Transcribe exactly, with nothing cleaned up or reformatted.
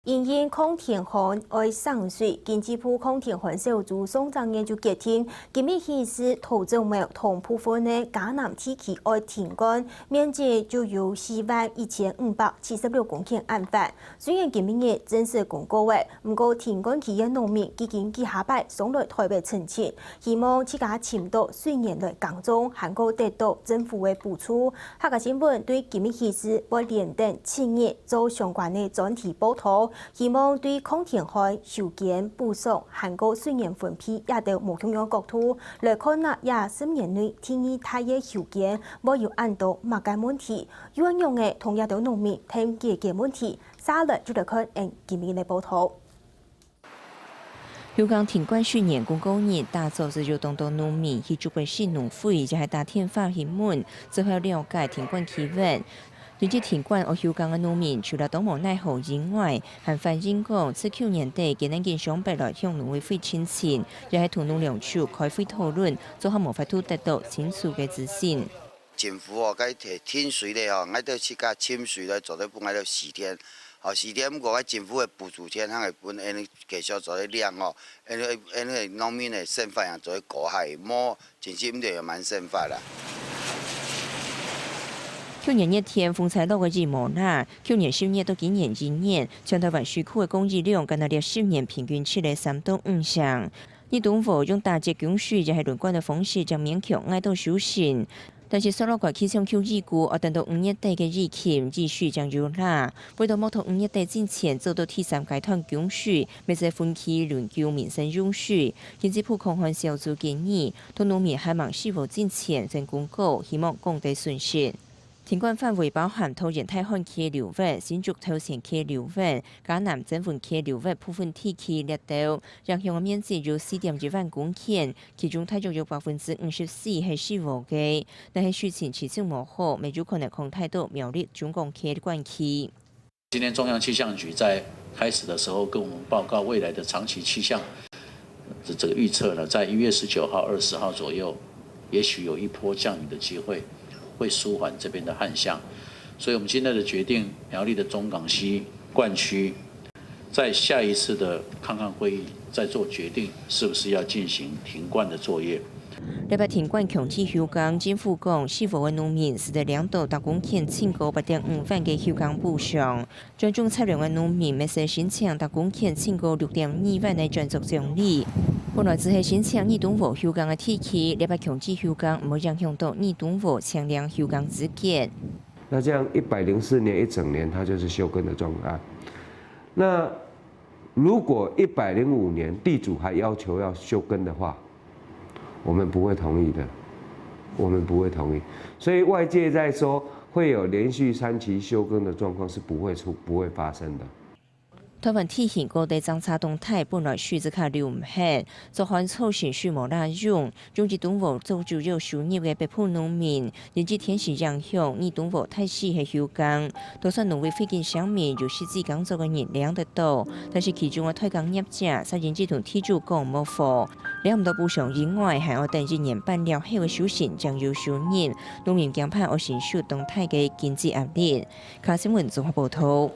因應抗天旱愛省水，經濟部抗天旱小組上隻月就決定，今日起始桃竹苗同部分个嘉南地區愛停灌，面積就有四萬一千五百七十六公頃恁闊。雖然今日正式公告了，毋過停灌區个農民已經幾下擺上來台北申請，希望自家尋到水源來耕種，還過得到政府个補助。 客家新聞對今日起始會連等七日做相關个專題報導，希望對抗天旱、修建、補償還過水源分配這兜無共樣角度來看啊，這十年內第二大个修建會有恁多麼个問題，又仰仔同這兜農民談解決問題。續來就來看𫣆今日个報導。 休耕停灌水源公告日，打早就有當多農民去竹北市農會，也係打電話去問，做好了解停灌期限。因為停灌愛休耕个農民，除了當無奈何以外，還反映講，自舊年底佢等經常北來向農委會申請，也係同農糧署開會討論，做下無法度得到清楚个資訊。 政府哦，該提停水咧吼，𠊎兜自家尋水來做得分𠊎兜四天，吼，四天，毋過𠊎政府个補助錢還會分𫣆繼續做得領吼，𫣆𫣆農民个生活也做得過下，無真係毋知愛仰般生活啦。舊年熱天，風搓落个雨無落，舊年十月到今年一月，全台灣水庫个降雨量，干焦這十年平均出了三到五成。 二東湖用打截供水也係輪灌个方式，正勉強挨到收成。但是，索羅街氣象局預估，愛等到五月底个雨期，雨水正有罅。為到無到五月底進前做到第三階段供水，乜係分區輪流民生用水。經濟部抗旱小組建議，到農民還吂收禾進前，先公告，希望降低損失。 停灌範圍包含桃園大漢區流域、新竹頭前區流域、嘉南曾文區流域部分地區列島，影響个面積有四點一萬公頃，其中大約有百分之五十四係收禾个。若係水情持續無好，乜有可能擴大到苗栗中港區个灌區。 今天中央氣象局在開始的時候跟我們報告未來的長期氣象的這個預測呢，在一月十九號、二十號左右，也許有一波降雨的機會，會舒緩這邊的旱象。所以我們現在的決定，苗栗的中港溪灌區，在下一次的抗旱會議再做決定，是不是要進行停灌的作業。 這擺停灌強制休耕，政府講，收禾个農民使得領到逐公頃淨高八點五萬个休耕補償。 轉種雜糧个農民乜使申請逐公頃淨高六點二萬个轉作獎勵。本來只係申請二東湖休耕个地區，這擺強制休耕，毋會影響到二東湖請領休耕資格。那這樣一百零四年一整年，它就是休耕的狀態。那如果一百零五年地主還要求要休耕的話， 我們不會同意的，我們不會同意。所以外界在說會有連續三期休耕的狀況是不會出，不會發生的。台灣地形高低爭差當大，本來水自家流毋忒，昨下造成水無罅用，用二東湖做主要收入个北埔農民，因為天時影響，二東湖大勢係休耕。 就算農委會已經聲明有實際耕作个人領得到，但是其中个代耕業者煞因為同地主講無貨，領毋到補償以外，還愛等一年半了後个收成正有收入，農民驚怕愛承受當大个經濟壓力。客家新聞綜合報導。